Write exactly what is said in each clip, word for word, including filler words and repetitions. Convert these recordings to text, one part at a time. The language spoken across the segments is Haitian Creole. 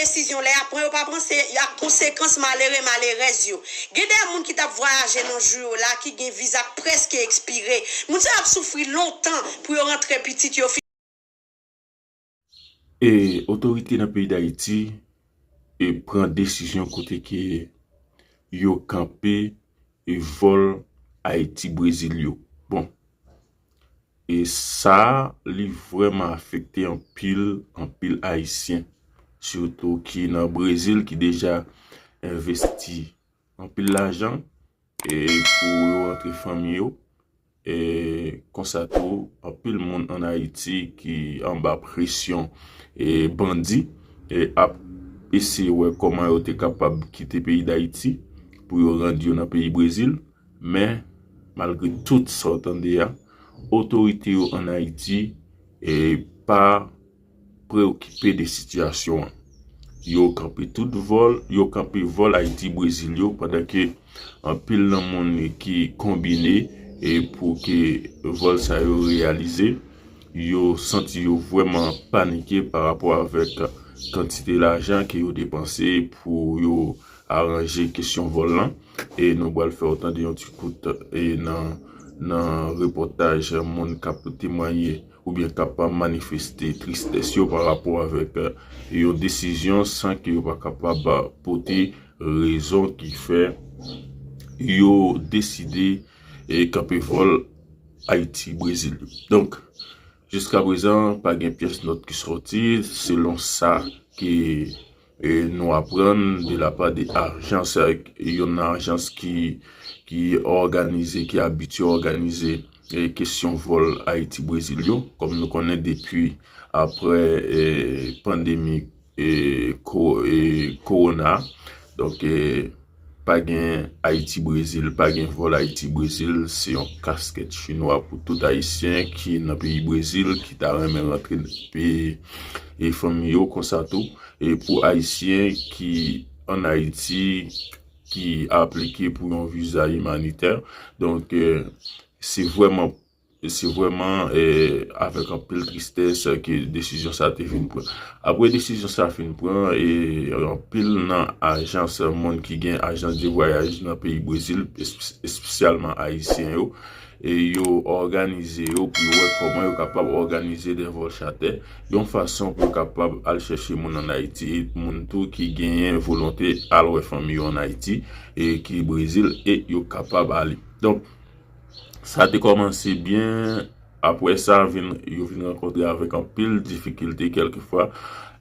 desizyon lè y ap pran yo pa pran, se ak konsekans malere, malerèz yo. Gen de moun ki t ap vwayaje nan jou yo la ki gen viza k prèske ekspire. Moun sa yo ap soufri lontan pou yo rantre pitit yo. E otorite nan peyi Dayiti e pran desizyon kote ke yo kanpe e vòl Ayiti Brezil yo. Bon, e sa a, li vrèman afekte anpil, anpil Ayisyen. Sitou ki nan Brezil, ki deja envesti anpil lajan e pou yo rantre fanmi yo. E konsa tou, anpil moun ann Ayiti ki anba presyon e bandi e ap eseye wè kòman yo te kapab kite peyi Dayiti pou yo rann yo nan peyi Brezil. Men, malgre tout sa w tande a, otorite yo ann Ayiti e pa preokipe de sitiyasyon an. Yo kanpe tout vòl, yo kanpe vòl Ayiti Brezil yo, pandan ke anpil nan moun ki konbine e pou ke vòl sa yo reyalize, yo santi yo vrèman panike pa rapò avèk kantite lajan ke yo depanse pou yo aranje kesyon vòl lan. E nou pral fè w tande yon ti kout e nan nan repòtaj moun k ap temwaye oubyen k ap manifeste tristès yo pa rapò avèk yon desizyon san ke yo pa kapab pote rezon ki fè yo deside e kanpe vòl Ayiti Brezil yo. Donk, jiska prezan, pa gen pyès nòt ki sòti selon sa ke e nou aprann de la pa de ajans, yon ajans ki ki òganize, ki abitye òganize e kesyon vòl Ayiti Brezil yo. Kòm nou konnen depi apre e pandemi e ko e kowona, donk e pa gen Ayiti Brezil, pa gen vòl Ayiti Brezil, se yon kaskèt chinwa pou tout Ayisyen ki nan peyi Brezil, ki ta renmen rantre peyi e fanmi yo konsa tou. E pou Ayisyen ki ann Ayiti ki aplike pou yon viza imanitè. Donk, e, se vrèman se vrèman e, avèk anpil tristès ke desizyon sa te vin pran. Apre desizyon sa fin pran, e anpil nan ajans, moun ki gen ajans de vwayaj nan peyi Brezil, espesyalman ayisyen yo, e yo òganize yo pou yo wè kòman yo kapab òganize de vòl chatè yon fason pou yo kapab al chèche moun ann Ayiti e moun tou ki genyen volonte al wè fanmi yo ann Ayiti e ki Brezil e yo kapab ale. Donk, sa te kòmanse byen. Apre sa, vin, yo vin rankontre avèk anpil difikilte kèlkefwa.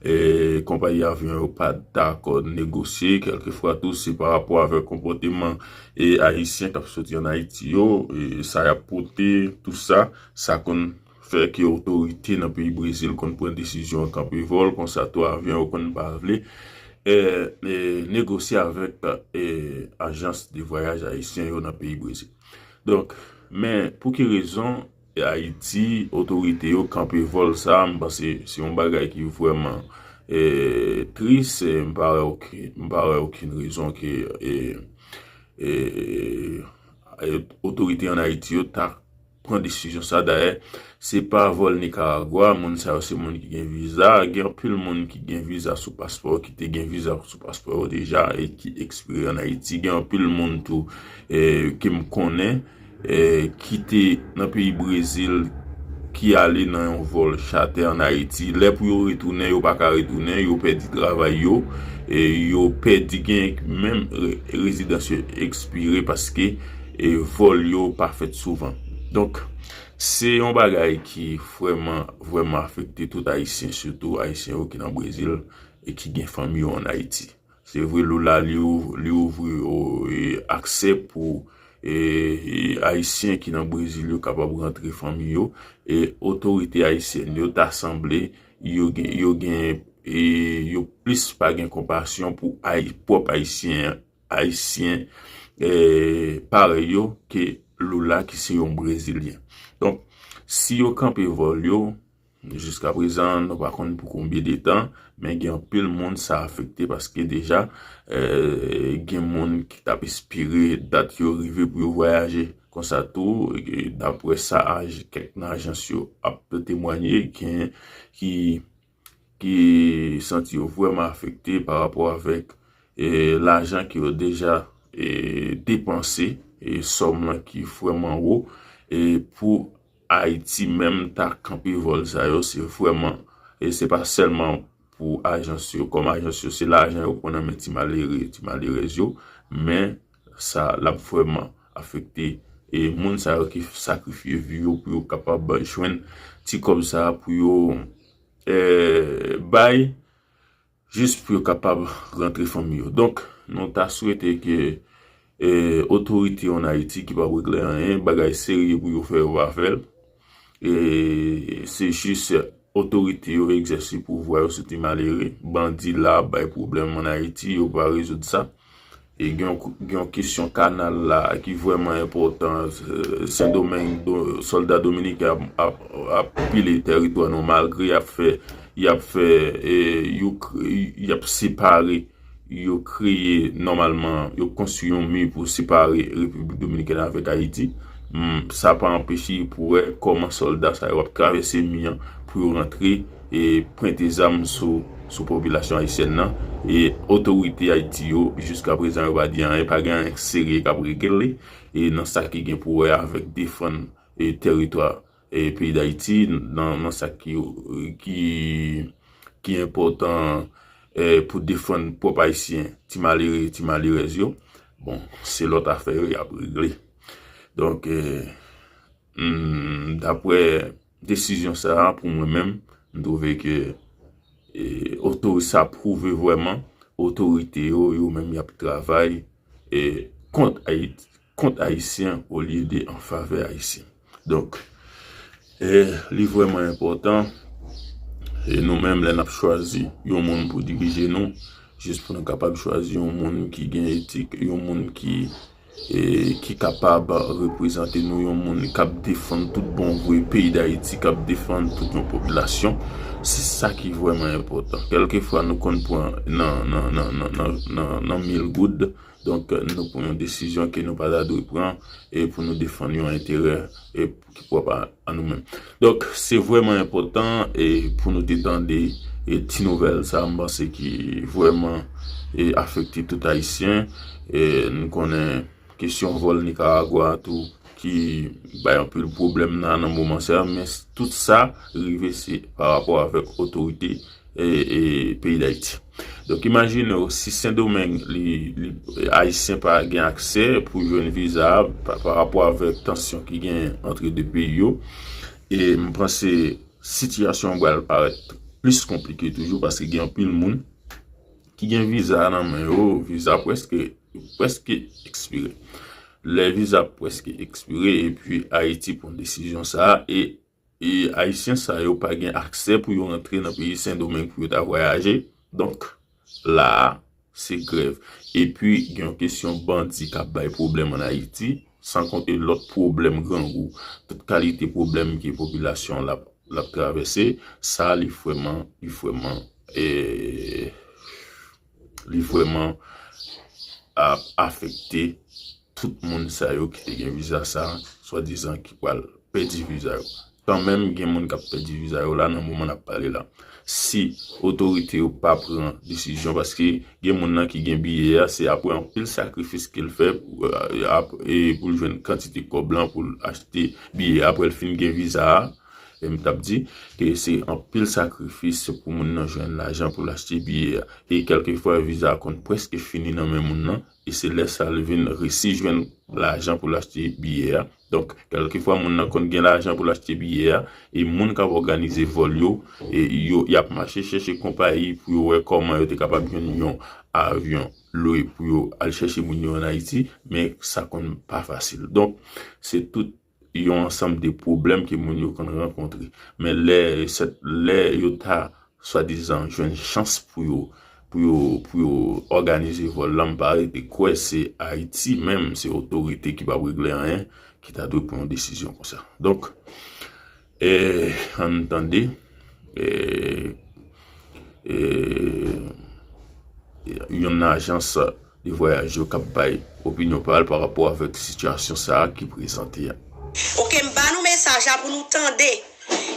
E, konpayi avyon yo pa dakò negosye. Kèlkefwa tou, se pa rapò avèk konpòteman e ayisyen k ap soti ann Ayiti yo. E, sa y ap pote, tou sa, sa konn fè ke otorite nan peyi Brezil konn pran desizyon kanpe vòl, konsa tou avyon yo konn pa vle e, e, negosye avèk e, ajans de vwayaj ayisyen yo nan peyi Brezil. Donk, men pou ki rezon Ayiti, otorite yo kanpe vòl sa a, m panse se yon bagay ki vrèman e, tris, e m pa wè okenn, m pa wè okenn rezon ke e, e, e, otorite ann Ayiti yo ta pran desizyon sa. Dayè, se pa vòl Nikaragwa, moun sa yo se moun ki gen viza, gen anpil moun ki gen viza sou paspò, ki te gen viza sou paspò yo deja e ki ekspire ann Ayiti. Gen anpil moun tou e, ke m konnen e, ki te nan peyi Brezil, ki ale nan yon vòl chatè ann Ayiti. Lè pou yo retounen, yo pa ka retounen, yo pèdi travay yo, e, yo pèdi gen menm re, rezidans yo ekspire paske e, vòl yo pa fèt souvan. Donk, se yon bagay ki vrèman, vrèman afekte tout Ayisyen, sitou Ayisyen yo ki nan Brezil e ki gen fanmi yo ann Ayiti. Se vre, Lula, li, li ouvri e, aksè pou e, e, Ayisyen ki nan Brezil yo kapab rantre fanmi yo. E otorite ayisyèn yo ta sanble yo gen, yo gen e, yo plis pa gen konpasyon pou ay, pwòp Ayisyen, Ayisyen e, parèy yo ke Lula ki se yon Brezilyen. Donk, si yo kanpe vòl yo, jiska prezan, nou pa konn pou konbyen de tan, men gen anpil moun sa afekte paske deja e, gen moun ki t ap espere dat yo rive pou yo vwayaje. Konsa tou, e, daprè sa aj, kèk nan ajans yo ap temwanye, gen ki ki santi yo vrèman afekte pa rapò avèk e, lajan ke yo deja e, depanse, e, sòm lan ki vrèman wo, e pou Ayiti menm ta kanpe vòl sa yo, se vrèman, e se pa sèlman pou ajans yo, kòm ajans yo, se lajan yo pran nan men ti malere, ti malerèz yo, men sa l ap vrèman afekte e moun sa yo ki sakrifye vi yo pou yo kapab jwenn ti kòb sa pou yo e, bay jis pou yo kapab rantre fanmi yo. Donk, nou ta swete ke e, otorite yo an Ayiti ki p ap regle anyen, bagay serye pou yo fè, yo pa fè l. E se jis otorite yo egzèse pouvwa yo sou ti malere. Bandi la ap bay pwoblèm an Ayiti, yo pa rezoud sa. E gen yon, gen yon kesyon kanal la ki vrèman enpòtan. E, Sendomeng, do, sòlda dominiken ap, ap, ap pile tèritwa nou malgre y ap fè, y ap fè, e, yo, y ap separe, yo kreye nòmalman, yo konstwi yon mi pou separe Repiblik Dominikèn avèk Ayiti. Hmm, sa pa anpeche pou wè kòman sòlda sa yo ap travèse mi an pou yo rantre e pwente zam sou, sou popilasyon ayisyèn nan. E otorite Ayiti yo, jiska prezan, yo pa di anyen, pa gen anyen serye k ap regle e nan sa ki gen pou wè avèk defann e teritwa e peyi Dayiti, nan, nan sa ki, ki, ki enpòtan e pou defann pwòp Ayisyen, ti malere, ti malerèz yo. Bon, se lòt afè yo y ap regle. Donk, e, hmm, daprè desizyon sa a, pou mwen menm, m twouve ke e, oto, sa pwouve vrèman otorite yo, yo menm y ap travay e, kont Ayiti, kont Ayisyen olye de an favè Ayisyen. Donk, e, li vrèman enpòtan e nou menm lè n ap chwazi yon moun pou dirije nou, jis pou nou kapab chwazi yon moun ki gen etik, yon moun ki e, ki kapab reprezante nou, yon moun k ap defann tout bon vre peyi Dayiti, k ap defann tout yon popilasyon. Se sa ki vrèman enpòtan. Kèlkefwa nou konn pran nan, nan, nan mil goud, donk nou pran yon desizyon ke nou pa ta dwe pran e pou nou defann yon enterè e ki pwòp a, a nou menm. Donk, se vrèman enpòtan e pou nou te tande e ti nouvèl sa, m panse ki vrèman e afekte tout Ayisyen. E nou konnen kesyon vòl Nikaragwa a tou ki bay anpil pwoblèm nan, nan moman sa, men tout sa rive se pa rapò avèk otorite e, e peyi Dayiti. Donk, imajine w, si Sendomeng, li, li, Ayisyen pa gen aksè pou jwenn viza a pa, pa rapò avèk tansyon ki genyen antre de peyi yo, e m panse sitiyasyon an pral parèt plis konplike toujou, paske gen anpil moun ki gen viza nan men yo, viza prèske, prèske ekspire. Lè viza prèske ekspire, epi Ayiti pran desizyon sa a, e e Ayisyen sa yo pa gen aksè pou yo rantre nan peyi Sendomeng pou yo ta vwayaje. Donk, la a, se grèv. Epi, gen yon kesyon bandi k ap bay pwoblèm ann Ayiti, san konte lòt pwoblèm grangou, tout kalite pwoblèm ke popilasyon an l ap, l ap travèse, sa li vrèman, li vrèman, e, li vrèman ap afekte tout moun sa yo ki te gen viza sa, swadizan ki pral pèdi viza yo. Kanmenm, gen moun k ap pèdi viza yo la nan moman n ap pale la. Si otorite yo pa pran desizyon, paske gen moun nan ki gen biyè a, se apre anpil sakrifis ke l fè pou, e, ap, e pou l jwenn kantite kòb lan pou l achte biyè a, apre l fin gen viza a, e m t ap di ke se anpil sakrifis pou moun nan jwenn lajan pou l achte biyè a. E kèlkefwa, viza a konn prèske fini nan men moun nan, e se lè sa l vin resi jwenn lajan pou l achte biyè a. Donk, kèlkefwa moun nan konn gen lajan pou l achte biyè a, e moun k ap òganize vòl yo, e yo, y ap mache chèche konpayi pou yo wè kòman yo te kapab jwenn yon avyon lwe pou yo al chèche moun yo ann Ayiti, men sa konn pa fasil. Donk, se tout yon ansanm de pwoblèm ke moun yo konn rankontre. Men lè, sèt, lè yo ta swadizan jwenn chans pou yo, pou yo, pou yo òganize vòl la, m pa rete kwè se Ayiti menm, se otorite ki p ap regle anyen, ki ta dwe pran yon desizyon konsa. Donk, e, ann tande, e, e, yon ajans de vwayaj yo k ap bay opinyon pa l pa rapò avèk sitiyasyon sa a ki prezante a. Oke, m ba nou mesaj la pou nou tande.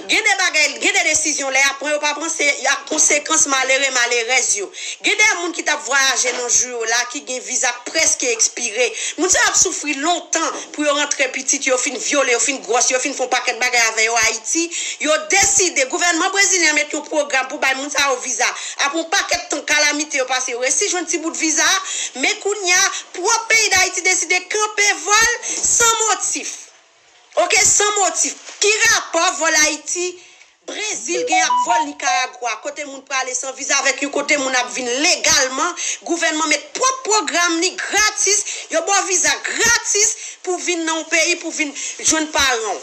Gen de bagay, gen de desizyon lè y ap pran, yo pa panse ak konsekans malere, malerèz yo. Gen de moun ki t ap vwayaje nan jou yo la ki gen viza k prèske ekspire. Moun sa yo ap soufri lontan pou yo rantre pitit yo, fin vyole, yo fin gwòs, yo fin fè yon pakèt bagay avè yo Ayiti. Yo deside, gouvènman brezilyen met yon pwogram pou bay moun sa yo viza. Apre yon pakèt tan kalamite yo pase, yo resi jwenn ti bout viza a, men kounye a, pwòp peyi Dayiti deside kanpe vòl san motif. Oke, san motif. Ki rapò vòl Ayiti, Brezil gen ak vòl Nikaragwa, kote moun prale san viza avèk yon kote moun ap vin legalman, gouvènman met pwòp pwogram li gratis, yo ba w viza gratis pou vin nan yon peyi, pou vin jwenn paran w.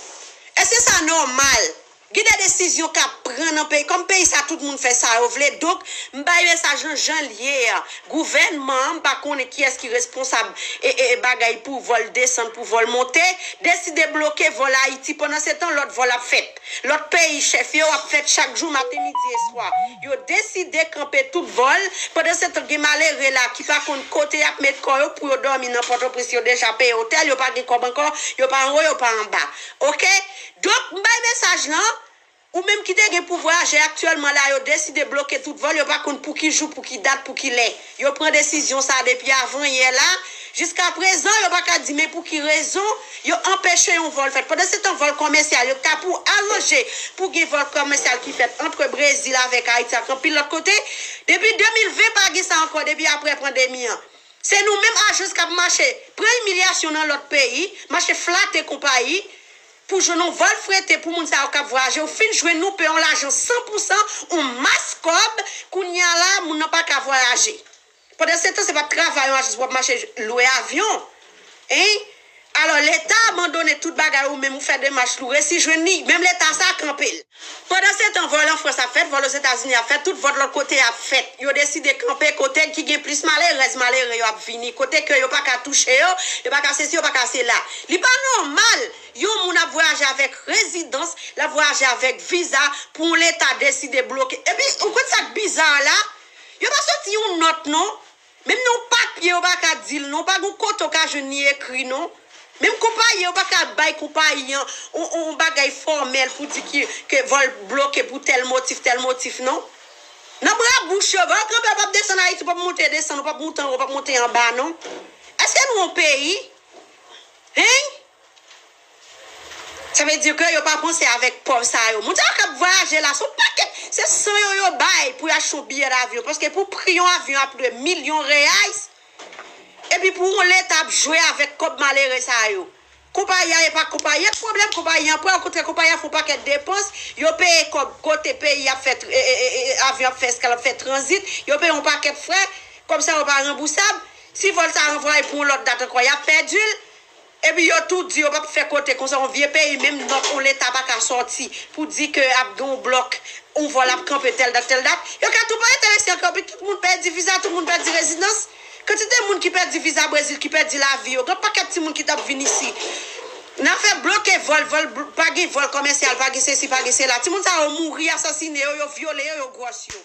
Èske sa nòmal? Gen de desizyon k ap pran nan peyi, kòm peyi sa tout moun fè sa yo vle, donk m bay mesaj lan jan l ye a. Gouvènman an, m pa konnen kiyès ki responsab e, e, e bagay pou vòl desann, pou vòl monte, deside bloke vòl Ayiti. Pandansetan, lòt vòl ap fèt. Lòt peyi, chèf yo ap fèt chak jou, maten, midi e swa. Yo deside kanpe tout vòl. Pandansetan, gen malere la ki pa konn kote y ap met kò yo pou yo dòmi nan Pòtoprens. Yo deja peye otèl, yo pa gen kòb ankò, yo pa anwo, yo pa anba. Oke? Donk, m bay mesaj lan. Ou menm ki te gen pou vwayaje aktyèlman la, yo deside bloke tout vòl, yo pa konn pou ki jou, pou ki dat, pou ki lè. Yo pran desizyon sa depi avan yè la. Jiska prezan, yo pa ka di men pou ki rezon yo anpeche yon vòl fèt. Pandansetan, vòl kòmèsyal yo ta pou aranje pou gen vòl kòmèsyal ki fèt ant Brezil avèk Ayiti ak anpil lòt kote. Depi de mil ven, pa gen sa ankò, depi apre pandemi an. Se nou menm ajans k ap mache pran imilyasyon nan lòt peyi, mache flate konpayi pou jwenn yon vòl frete pou moun sa yo k ap vwayaje. Ou fin jwenn nou peye yon lajan san pou san, yon mas kòb, kounye a la, moun nan pa ka vwayaje. Pandansetan, se pa t travay yon ajans pou w ap mache lwe avyon. Hein? Alò, Leta abandone tout bagay, ou menm ou fè demach, ou resi jwenn li, menm Leta sa kanpe l. Pandansetan, vòl an Frans ap fèt, vòl Ozetazini ap fèt, tout vòl lòt kote ap fèt. Yo deside kanpe kote ki gen plis malerèz, malere yo ap vini, kote ke yo pa ka touche yo, yo pa ka sesi, yo pa ka sela. Li pa nòmal, yon moun ap vwayaje avèk rezidans, l ap vwayaje avèk viza, pou yon Leta deside bloke. Epi, ou konn sa k biza la? Yo pa soti yon nòt, non. Menm nan yon papye, yo pa ka di l, non. Pa gen yon kote w ka jwenn li ekri, non. Menm konpayi an, yo pa ka bay konpayi an yon, yon bagay fòmèl pou di ki, ke vòl bloke pou tèl motif, tèl motif, non. Nan bra bouch yo, vòl kanpe, w p ap desann Ayiti, w p ap monte, desann, w p ap monte anwo, w p ap monte anba, non. Èske nou yon peyi? Hein? Sa vle di ke yo pa panse avèk pòv sa yo. Moun sa yo k ap vwayaje la, se yon pakèt, se san yo yo bay pou y achte yon biyè davyon. Paske pou pri yon avyon ap de milyon reais, epi pou yon Leta ap jwe avèk kòb malere sa yo. Konpayi a, e pa konpayi a k pwoblèm, konpayi an pran, okontrè, konpayi a fè yon pakèt depans, yo peye kòb kote peyi ap fè, e, e, e, e, avyon ap fè eskal, ap fè tranzit, yo peye yon pakèt frè, kòb sa yo pa ranbousab. Si vòl sa ranvwaye pou yon lòt dat ankò, y ap pèdi l. Epi yo tou di yo p ap fè kote konsa, yon vye peyi, menm nòt yon Leta pa ka sòti pou di ke ap gen yon blòk, yon vòl ap kanpe tèl dat, tèl dat. Yo ka tou pa enterese ankò, epi tout moun pèdi viza, tout moun pèdi rezidans. Kantite moun ki pèdi viza Brezil, ki pèdi lavi yo, gen pakèt timoun ki t ap vin isi. Nan fè bloke vòl, vòl, bl- pa gen vòl kòmèsyal, pa gen sesi, pa gen sela. Timoun sa yo mouri, asasine yo, yo vyole yo, yo gwòs yo.